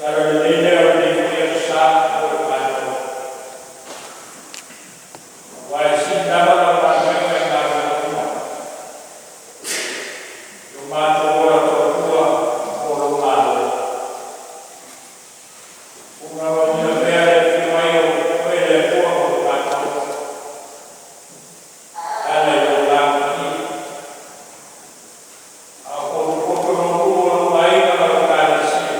Tala lelei lea o lenei foi Aso Sa mo i matou. Aua e sili lava lau galuega i galuega uma, lo matou ola tautua mo lou Malo. Faamanuia pea le afio mai o Oe le Atua mo i matou, e ala i lou Agaga Paia. A o potopoto lou nuu o lou aiga ma lau Ekalesia.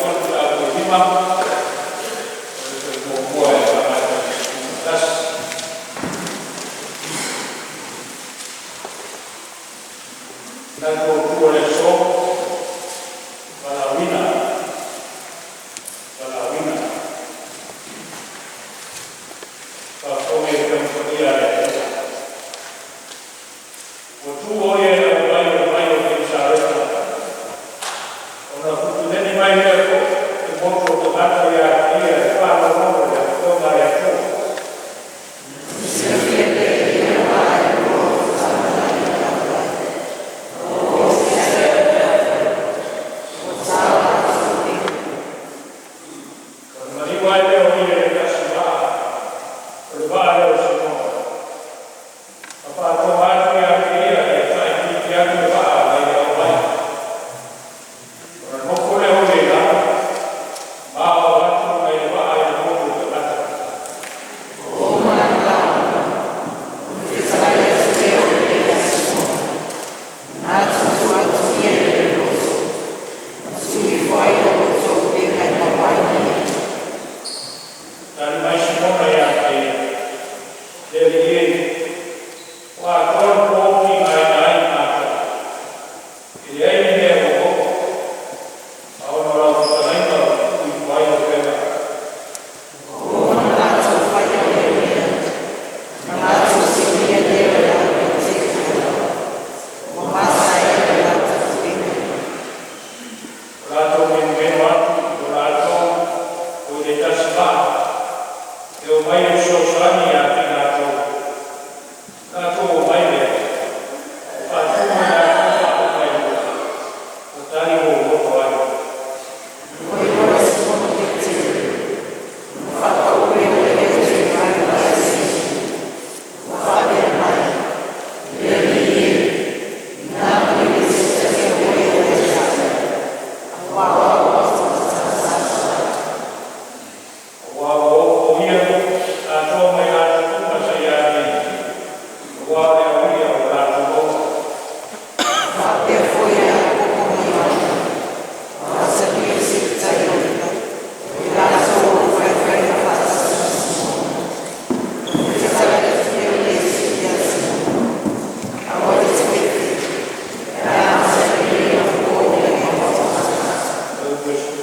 3.5, o le toe muamua e faamata i le 11. Manatu Autu o le aso, valaauina, valaauina. Faafofoga le Afioga Paia a le Atua, ua tu oe i le auvai o le vai o Kenesareta, ona futuleni mai lea o motu o tagata ia te ia e faalogologo i le Afioga a le Atua. Ona maliu ae lea o ia i le tasi vaa, o le vaa lea o Simona, ma faatoga atu ia te ia ia faaitiitia atu le vaa nai le auvai. Ona nofo lea o ia i lalo, ma aoao atu mai le vaa i le motu o tagata. Tali mai Simona ia te ia, “Le Alii e, ua atoa le po o tigaina ai matou, e leai ni mea ua oo, ae ona o lau fetalaiga ou te tuu ifo ai le upega.” Ua latou menomeno atu o latou ua i le tasi vaa e omai e fesoasoani ia te latou. Latou omai lea, ua faatumu e latou vaa uma e lua, ua tali ua ai. Aua ua ofo o ia atoa mai latou uma sa ia te ia, aua o le aulia o lo latou loto. Fuaiupu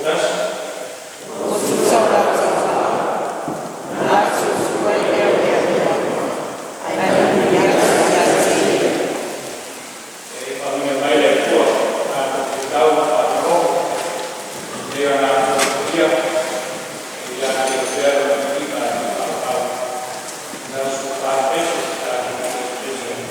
11. E faamanuia mai le Atua i le tatou folau ma faalogo e pei ona atoatoatia e ia te Ia pea Lona viiga e faavauvau. I le aso 4 Peso tatou toe pepesi ai.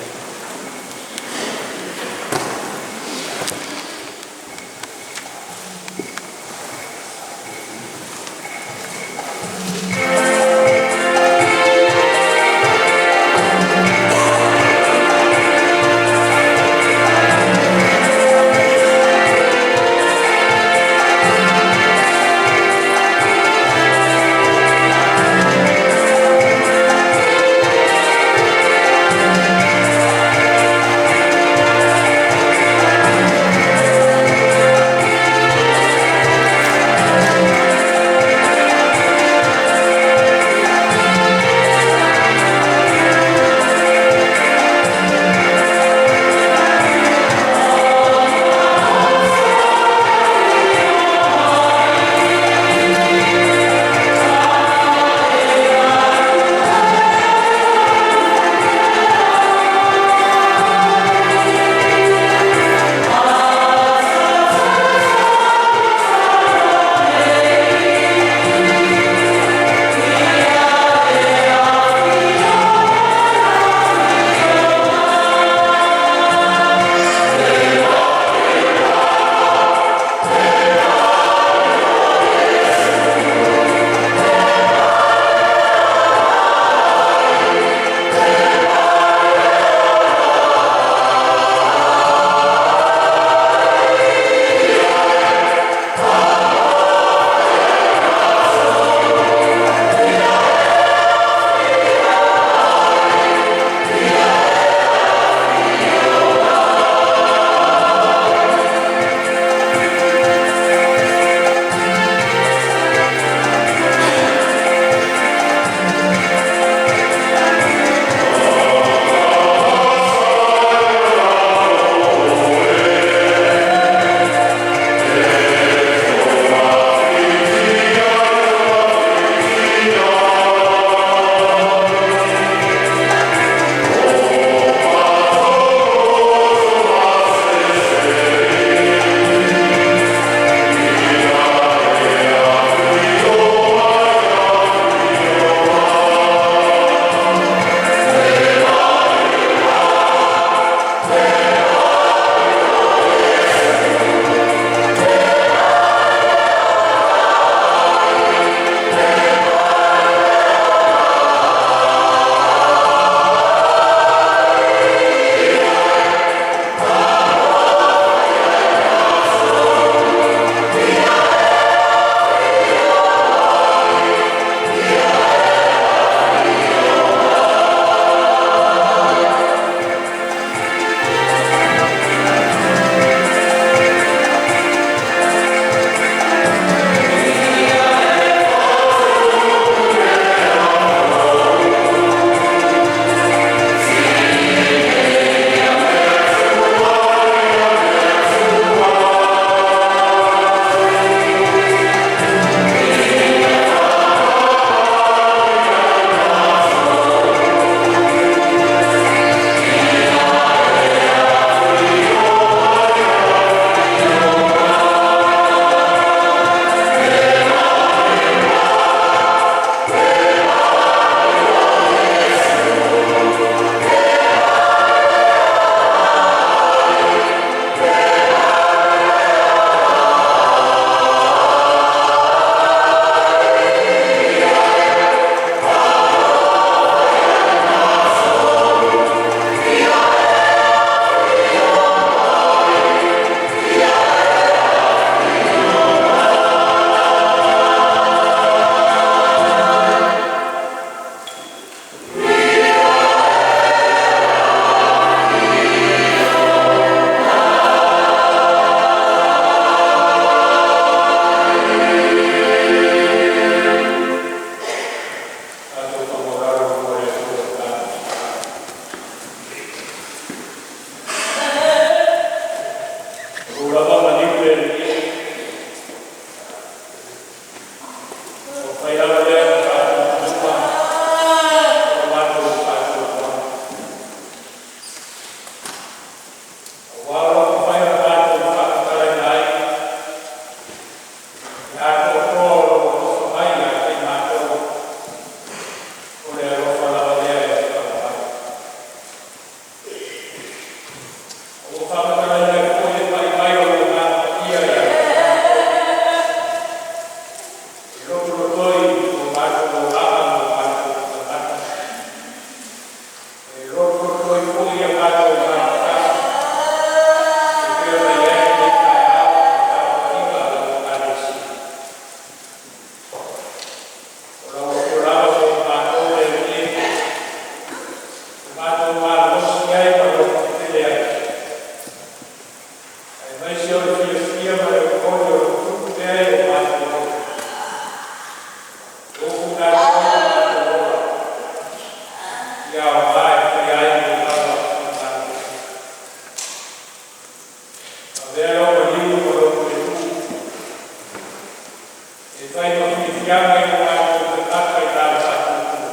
E fai ma fiafiaga i o matou tagata i la le faatuatua,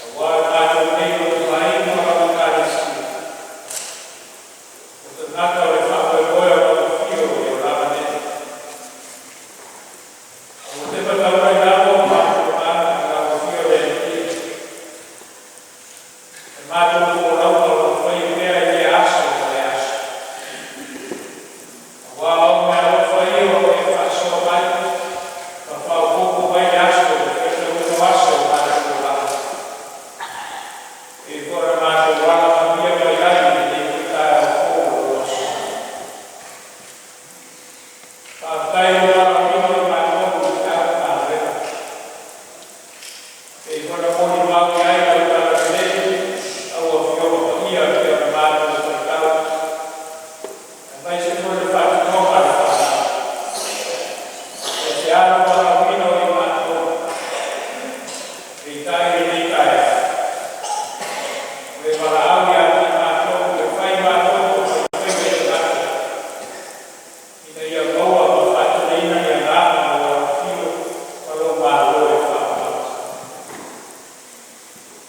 auā o matou nei o tou aiga ma lau Ekalesia, o tagata o le faamoemoe o lau afio i le olaga nei. A ua tepa taula i lalo matou aga i lau afio le Alii, le matou folauga o lo o faia pea i lea aso ma lea aso. Auā o meaalofa ia ua e faasoa mai ma faaopoopo mai i aso i le faitauina o aso o matou olaga, e pei foi ona matou alamanuia mai ai i lenei foi taeao fou o lou aso. Faafetai i lou valaauina o i matou i le feau ma galuega, e pei foi ona molimau i ai lau Talalelei, lau Afioga Paia e pei ona matou faitau, aemaise foi o le faatinoga a le fanau. Aisea lou valaauina o i matou, peitai o lenei taeao, ua e valaau ia te i matou e fai matou o faifaiva i tagata, ina ia maua ma faateleina le agaga o lau afio ma lou malo e faamamafa.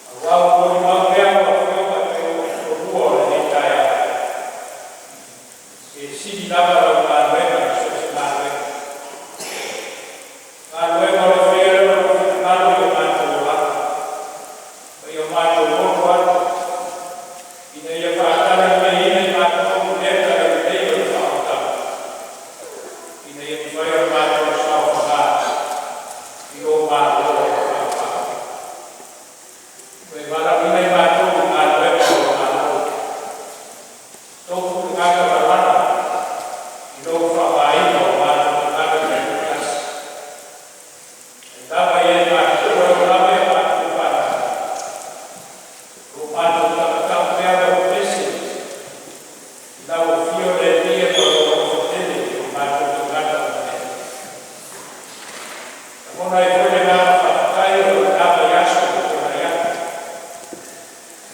Auā ua molimau pea lau Afioga e pei ona ou tomua o lenei taeao, e sili lava lau galuega i so o se galuega. Galuega o le faia lea o lou finagalo i o matou olaga, ma i o matou loto atu, ina ia faatalaloaina i matou lea talalelei o le faaolataga, ina ia mafai ona matou saofaga i lou malo e faavavau. Ua e valaauina i matou i galuega o lou Malo, tofu tagata malala i lou faaaogaina o matou tagata taitoatasi, e lava ia i matou e oo lava ia matou fanau, o lo o matou tautau pea ma pepese i lau afio le Alii ma lou alofa tele i o matou tagata manene. Lagona ai foi le agaga faafetai o le lava i aso ua tuanai atu,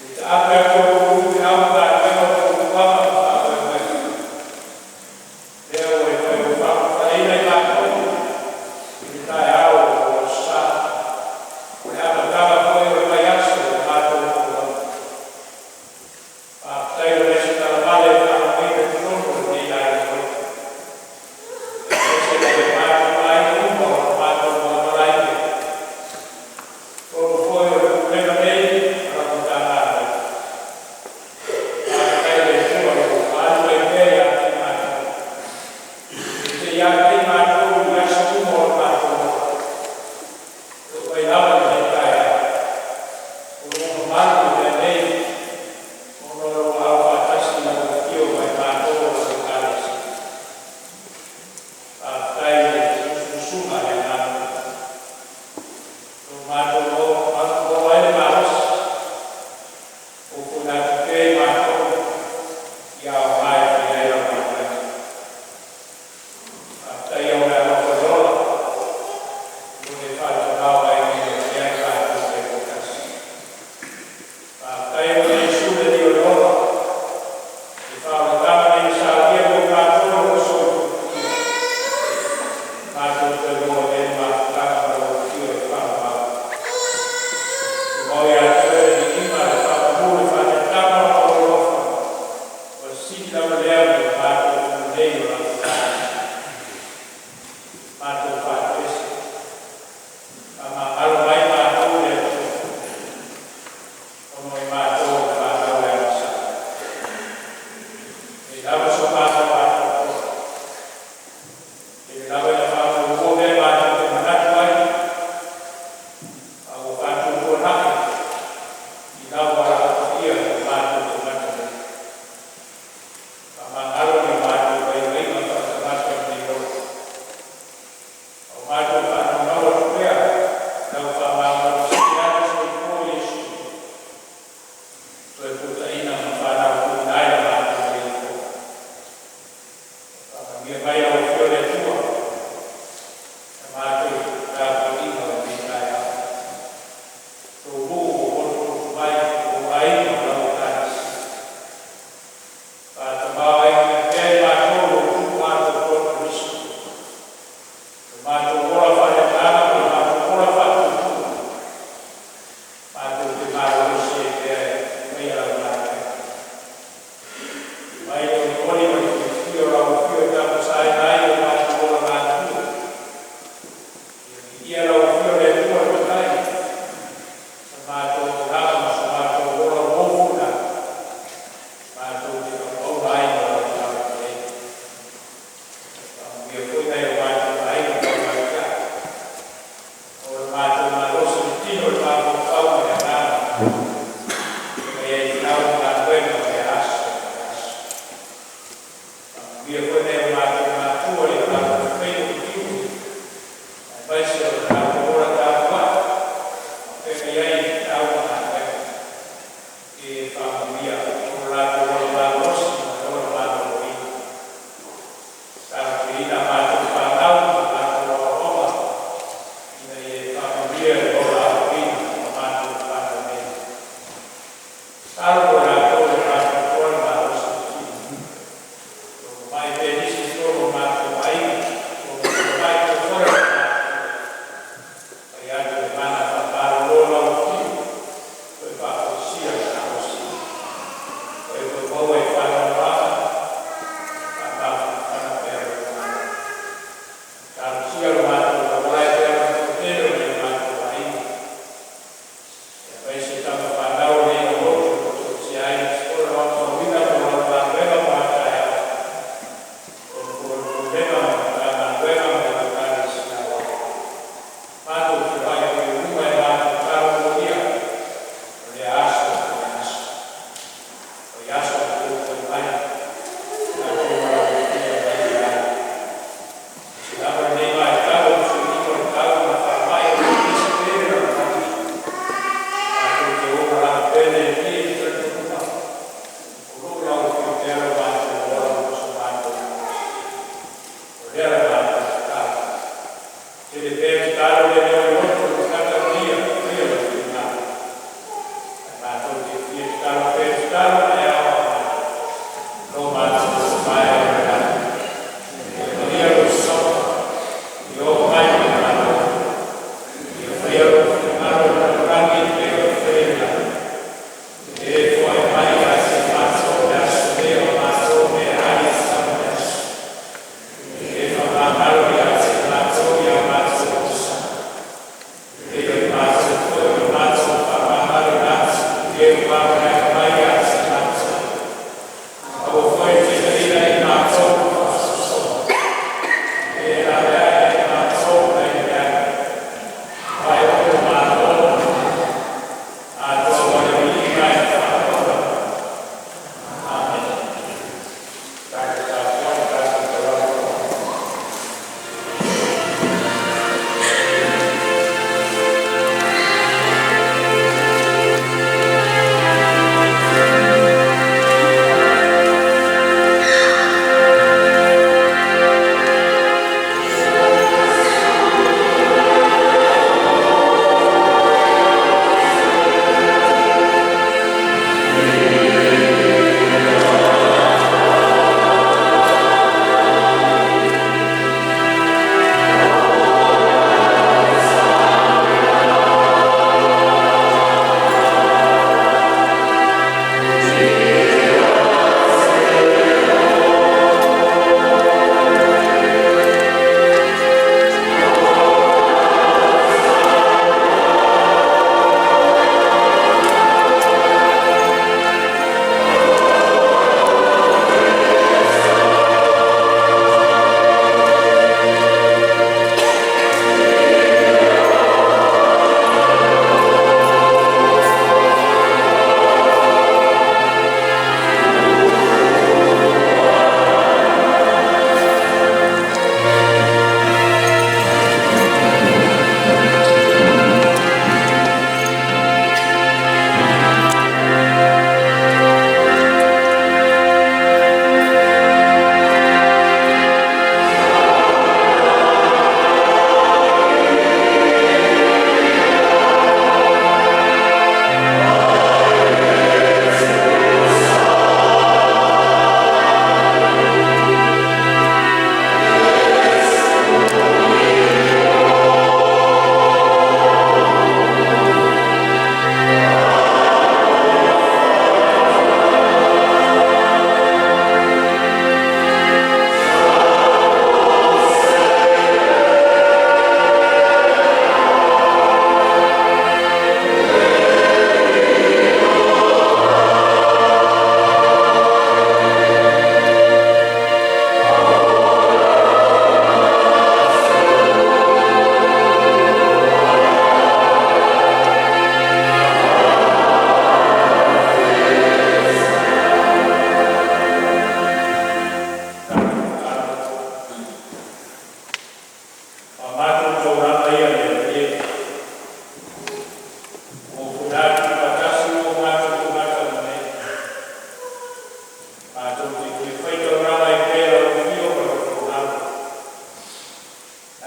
i le taape atu o lo outou feau ma galuega o fuafuaga ma faamoemoega, lea ua e toe faaulufaleina i matou i le taeao o lou Aso Sa, o le amataga foi o le vaiaso i le matou folauga. Faafetai o le aso talavale e faalagoina i totonu o lenei aiga loto, aemaise foi o matou aiga uma o lo o matou malamalai pea. I totonu foi o le Pulega nei ma lau Matagaluega, faafetai i le Atua o lo o faaali mai pea ia te i matou, e te ia te i matou i aso uma o le matou ola, e oo mai lava i lenei taeao. O lou mamalu lea nei, ona o lou aao faatasi i lau afio ma i matou o lau Ekalesia. Faafetai i le musumusuga a le Agaga Paia, ua matou maua ai le malosi, fuafua atu pea i matou ia aoga e fai ai lau galuega. Faafetai o le alofa e ola, ua e faatamaoaigaina pea i matou taitoatasi. Faafetai o Iesu le Alii o le ola, i le faaolataga nei na saunia mo i matou o lo soifua, matou toe maua ai le mafutaga ma lau afio e faamamau. Tumau ia te oe le viiga, le faamanu, le faaneetaga ona o lou alofa, ua sili lava lea ma le matou nei o lau Ekalesia. Matou faatoese, faamagalo mai matou e le Atua, ona o i matou o le fanau e agasala. E lava so matou atoatoa, e lava ina faamuamua mea matou te manatu ai, a ua faatuatuanai i lau Alaau Paia i matou tagata nei. Faamagalo ni o matou vaivaiga faaletagata i lenei ola. A o matou faanaunau atu pea i lau faamalosia atu soifua o Iesu, toe fuataina ma fanau tuuina ai la matou nei foi. Faamanuia mai lau Afioga le Atua na matou tapuaiga o lenei taeao. Tou nuu ua potopoto mai o aiga o lau Ekalesia. Faatamaoaigaina pea i matou lou tupu atoatoa o Keriso. Matou ola faaleagaga ma le matou ola faatuatua, matou te malolosi ai pea e faia lau galuega. Mai le olioli ma le fiafia o lau afio e tapasaina ai o matou ola matuia. Ia viia lau afio le Atua le Matai, sa matou auaunaga ma so matou ola ua ofuina atu, matou te auauna ai mo lau agalelei. Faamanuia foi nai o matou aiga tau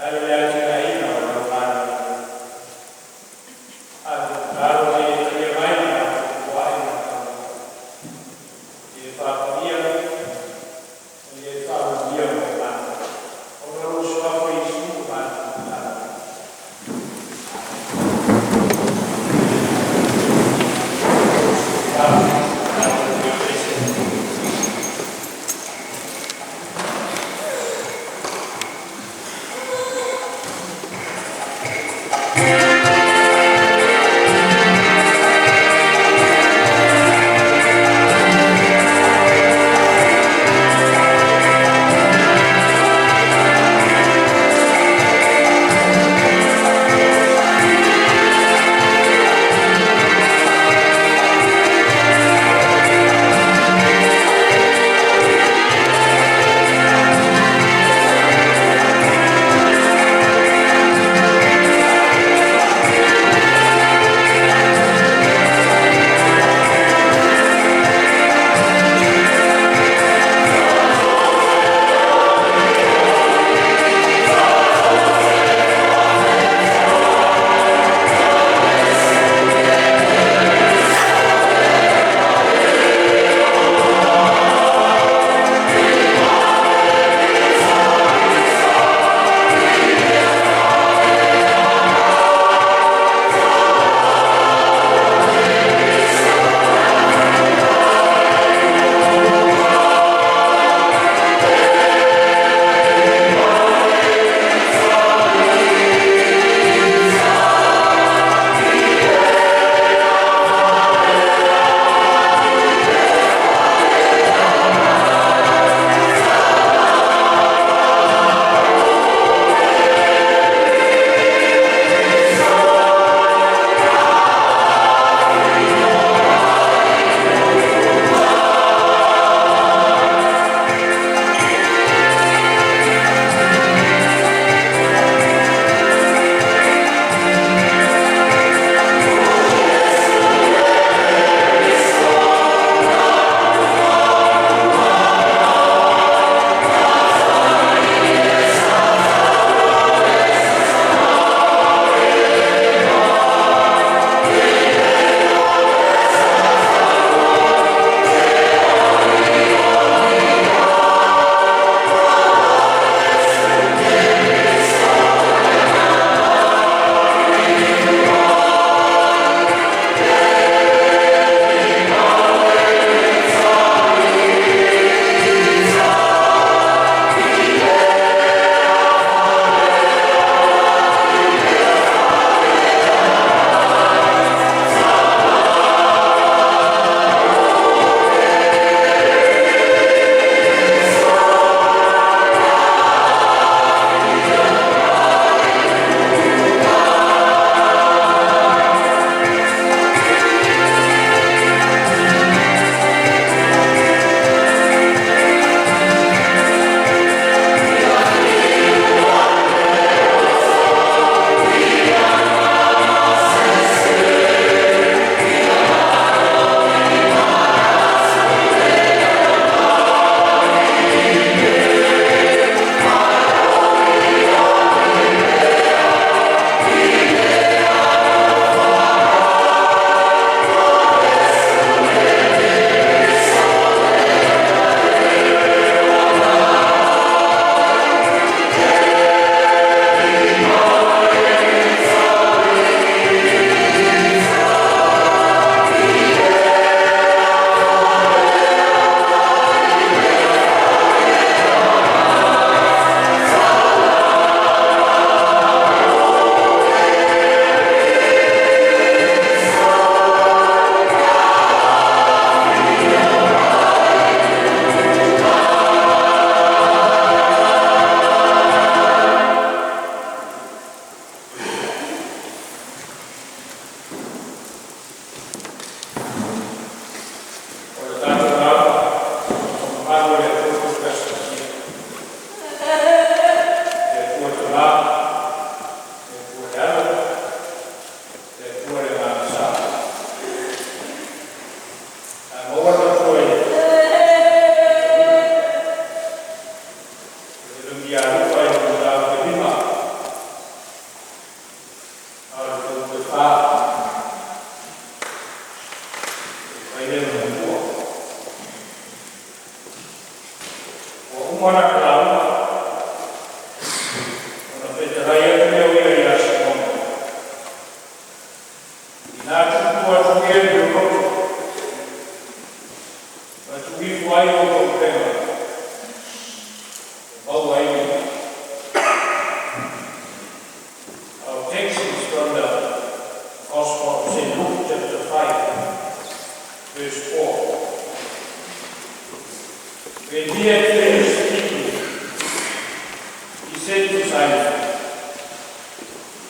ala le atinaeina o lau Malo. A tatalo ma ia talia mai le matou tupua'i ma ia faapaia ma ia faamanuia mo matou. Ona o lou suafa Iesu matou tatalo ai.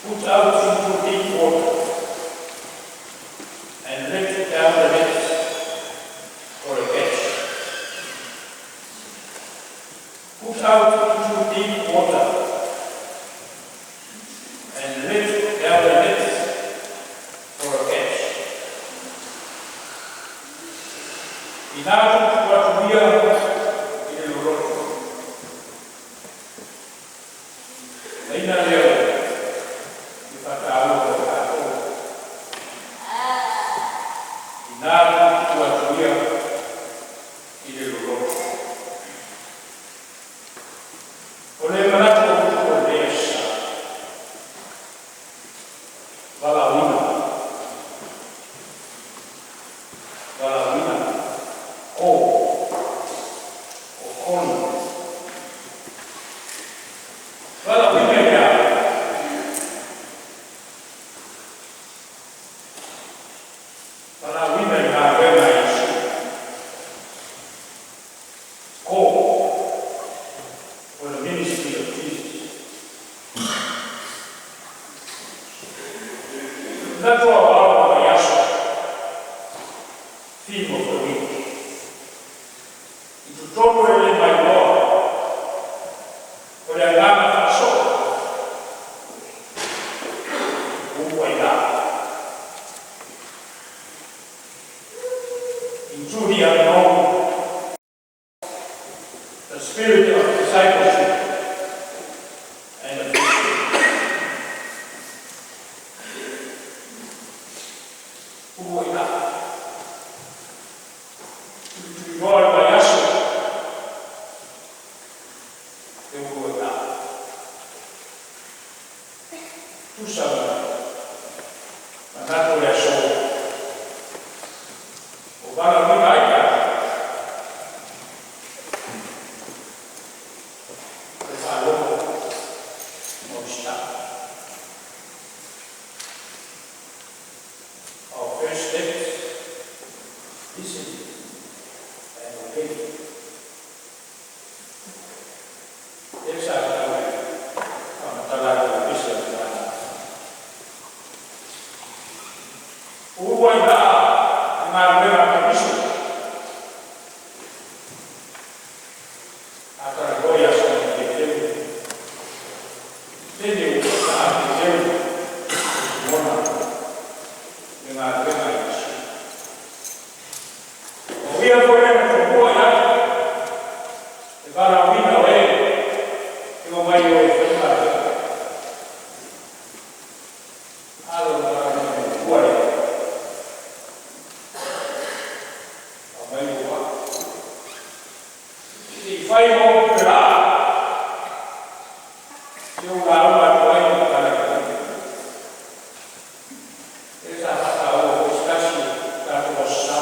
Put out into deep water and let down the nets for a catch. Put out into deep water and let down the nets for a catch. Ina atu ia i le loloto. Leina leo i whakaau o tātou. Ina atu ia i le loloto. O le manatu o le asa. Valaauina. Valaauina. O. O koni. Valaauina ia. Valaauina i ngā wena i su. Call for the ministry of Jesus. That's all our aso. Theme of the week. I totonu e le mai loa. O le agaga faaso. Ua i la. Into the unknown. The spirit of discipleship and of mission. Ua i la. Tuituiloa le mai aso. E ua i la. Tusa manatu le aso. O valaauina ai ka. O le faalogo mo sta. Our first steps, listen and obey. Lea sa tau whamatala o pisa o tāna. Ua i la ngā ruega ka piso. A tara roi aso i te teu. Tene o ta a te teu. Mona. Me ngā ruega i piso. O ia koe na tupua ia. E valaauina o e. E o mai o e whainga. Alo na tupua ia. O mai o wa. I whai mo te rā. Te o ngā ua atu ai o tala ki. E sa hata o o stasi tātou o sa.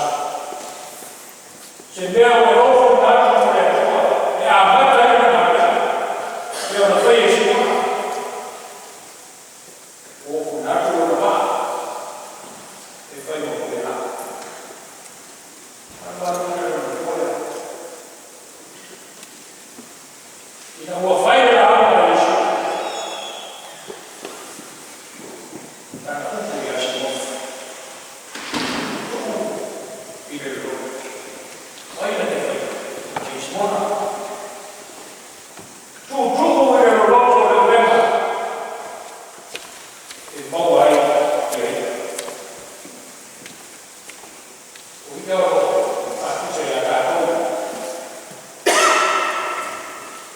Se mea o e ofo nā mo le atua. E a mata e na mata. E o na whai e simona. O ofo nā o na wā. E whai mo te rā. Ana wā na na Ina ua whai le rā o Yesu. Tana upu ia Simona. I le lolo. Wai na te whai. E Simona. Tu tuku i le loloto le uema. E maua ai i ai. O ika o whakute ia tātou.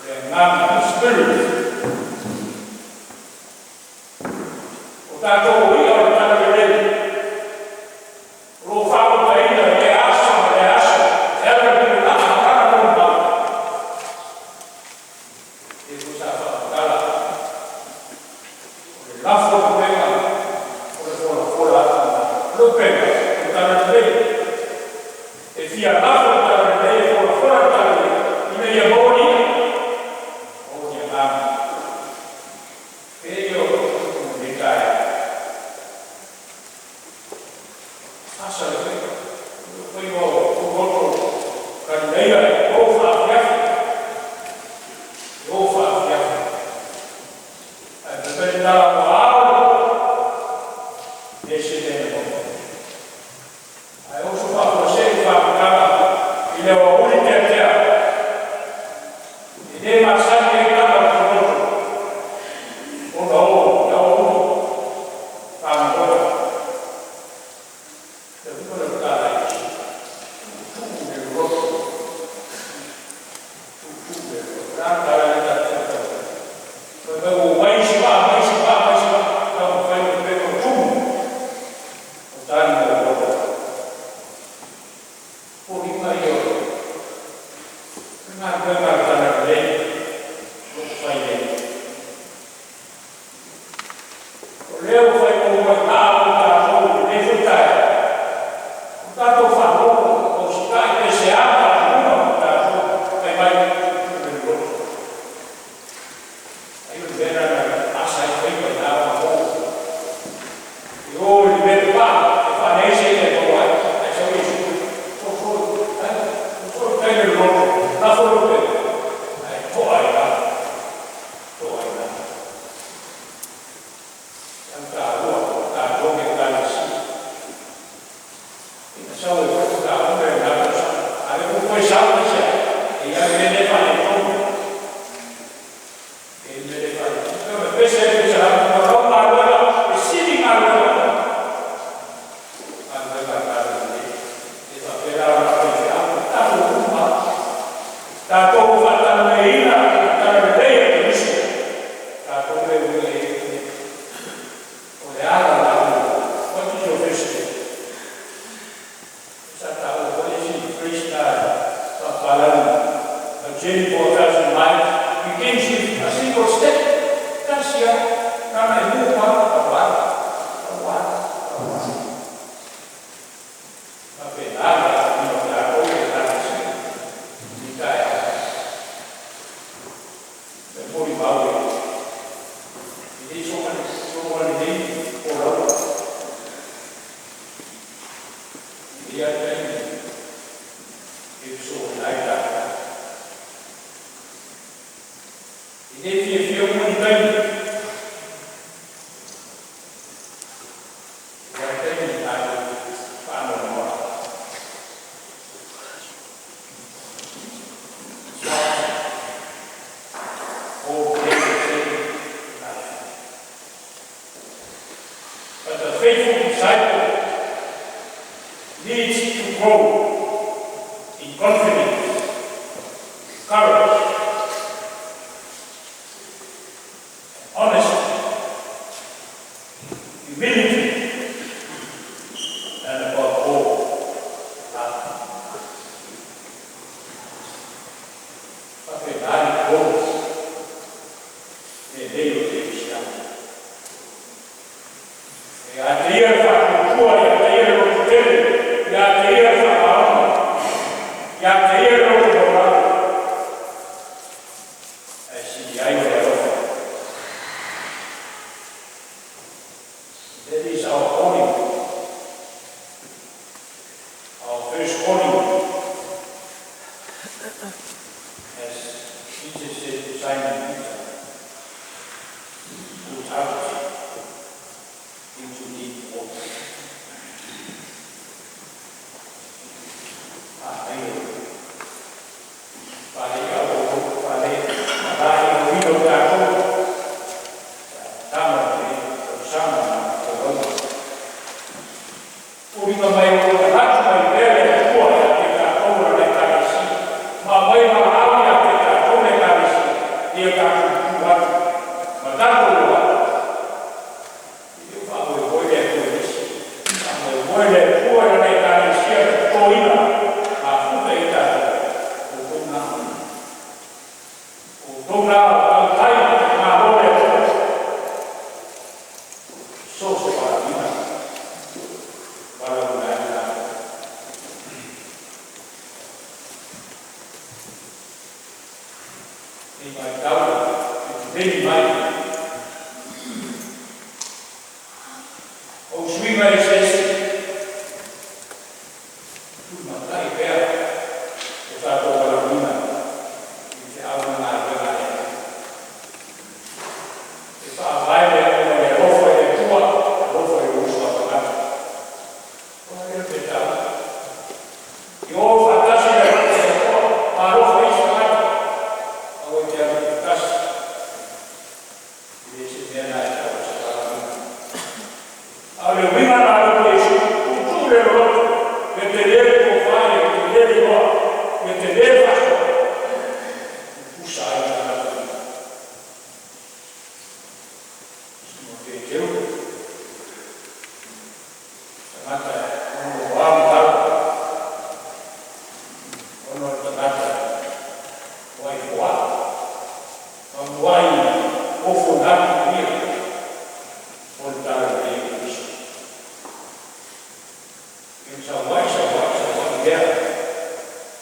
Le ngā spirit. O tātou o ia o le tana le Ro whao ina e aso ma le aso. E ala ki la a kana no ma. E ko sa whakatala. O le lafo o pega. O le fola fola. Lo pega. O tana le. E fia lafo o tana le. E fola fola o tana le. Ina ia moni. O ia ngā. E io le kai. Asa le whai. Whai o o roto. Ka leia e o wha fiafi. O wha fiafi. Ai te pere tala o ao. Tofua lenei folauga i ia taimi e fesoasoani ai tatou. E le fiafia uma ni taimi, e i ai taimi tatou te faanoanoa ai. It's not all day the same life. But the faithful disciple needs to grow in confidence, courage, honesty, humility, and above all, love. Faapena le growth lenei o kerisiano. E ia te ia le faatuatua, ia te ia le lototele, ia te ia le faamaoni, ia te ia le loto maualalo, ae sili ai le alofa. That is our calling, our first calling. As Jesus said to Simon Peter, put out into deep water. Ah, pale au pale malai o ino tatou tama te tausaga ma folauga. Uliga mai o manatu mai pea le Atua ia te tatou lana Ekalesia, ma aumai valaau ia te tatou le Ekalesia, ia tatou tutu atu ma tatou o atu. E le o faamoemoe le Atua i nisi, faamoemoe le Atua i lana Ekalesia na totoina, mafuta i tatou, outou na. Outou na o tautai malo le Atua. So se valaauina, valaauina ai tatou. I matau i lei mai o suiga eseese, tulimatai pea o tatou valaauina i feau ma galuega a le Atua. E faavae le auga i le alofa i le Atua, alofa i lou uso a tagata. Ona lea pe taua. I o faatasi le alofa i le Atua ma alofa i isi tagata, aua e te alu tutasi. E le se mea na e tau o se valaauina. A o le uiga na alofa Iesu, tuutuu le loloto, ia tele le tofa, ia tele le iloa, ia tele le faasoa, tutusa ai tagata uma. Simona Peteru, tagata ono loa matala, ono le tagata o ai foa, mamuai ofo natu ia o le talalelei o Keriso. E sauai, sauai, sauai lea,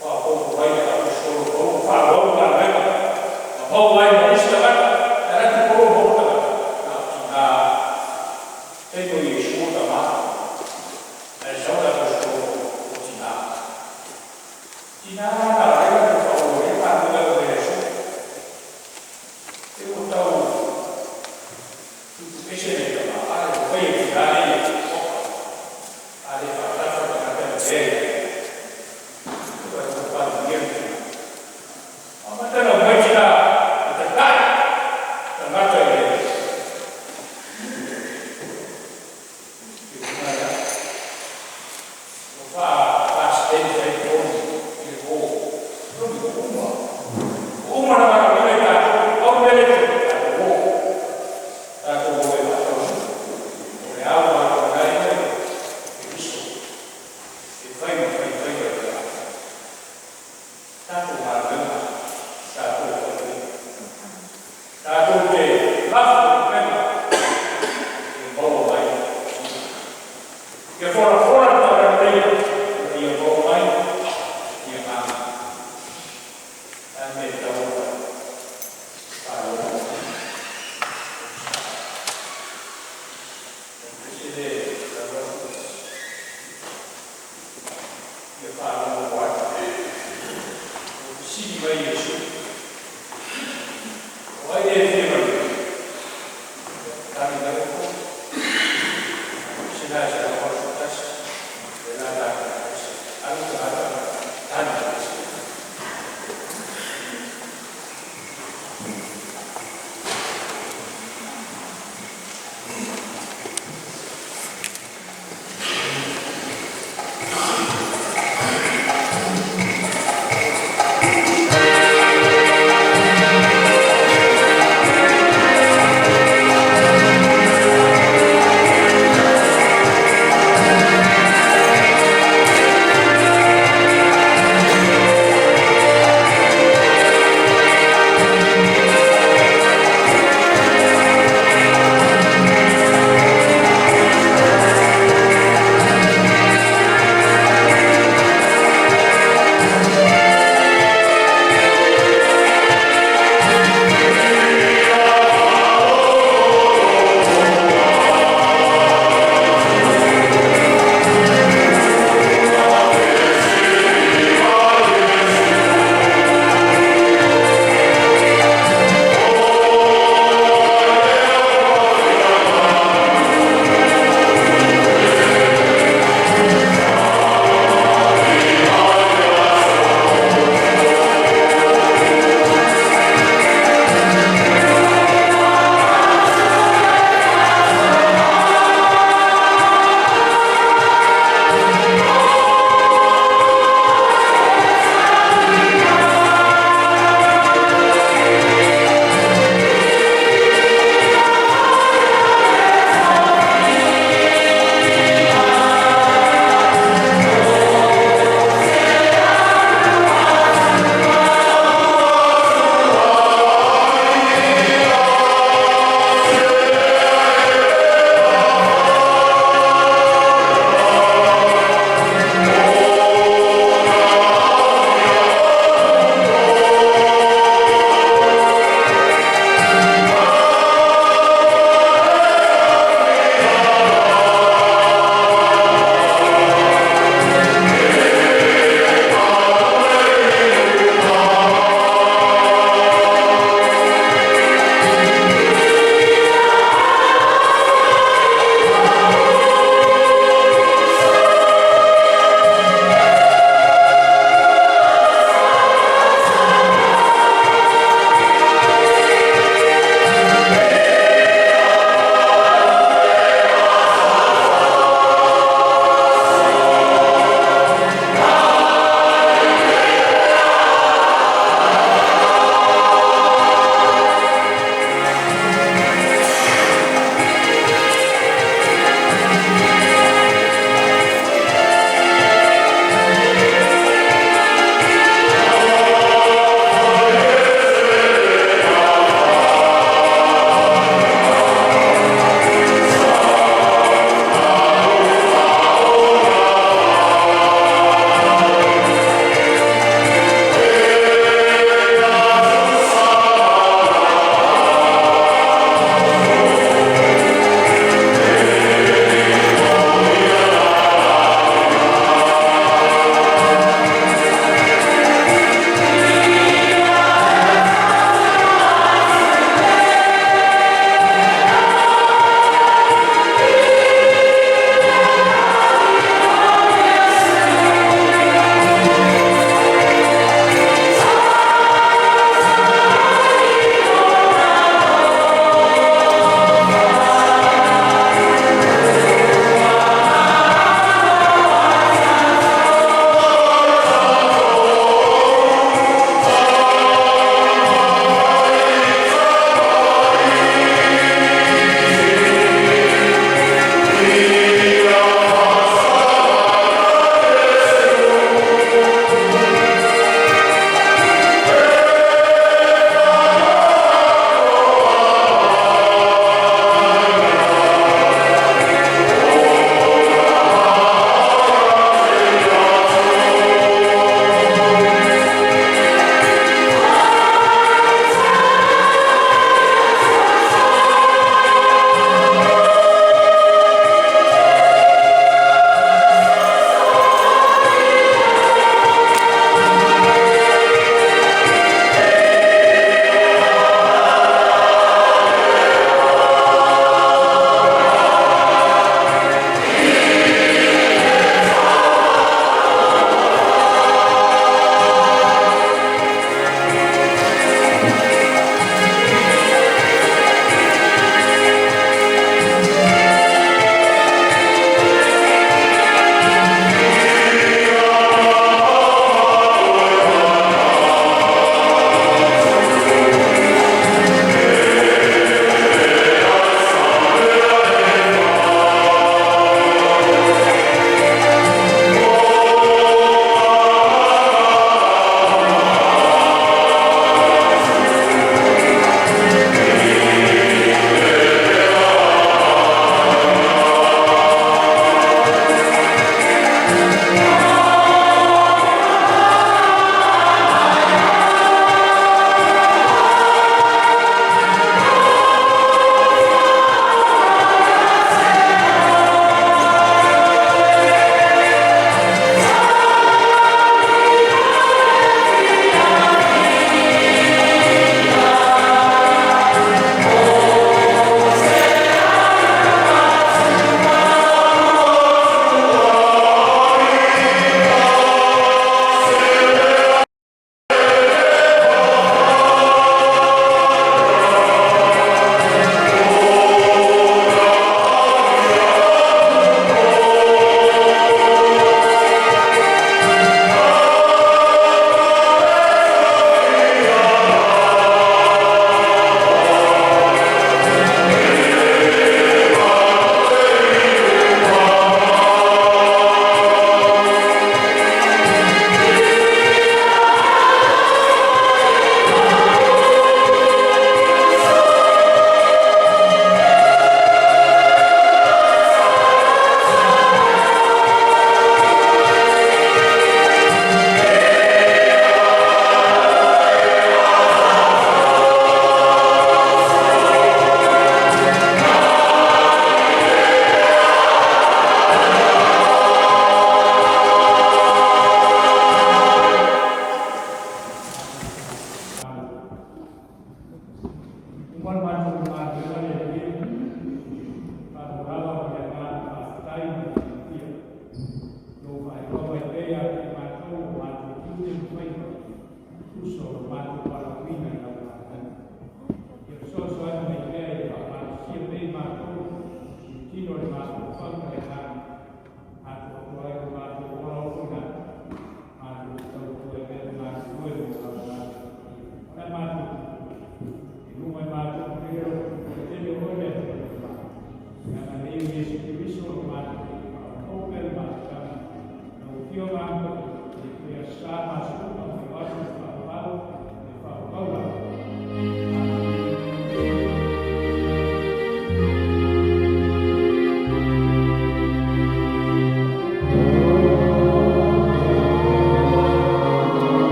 faaopoopo mai le aposetolo Paulo, faaauau le galuega, ma maua ai ma nisi tagata, ae latu Paulo maua tagata, na o tina taimi o Iesu o tama, ae sau le aposetolo Paulo o tina. Tina la na le latou faaauau ai le galuega e oo mai le aso. E ua tau tupu ese nai tama, a le fai e tina nei e oka, a le faatafa tagata e lavea i ai. Ua faamanuia le tina. Amata na mai tina e tatai tagata i le Lagi. Sina.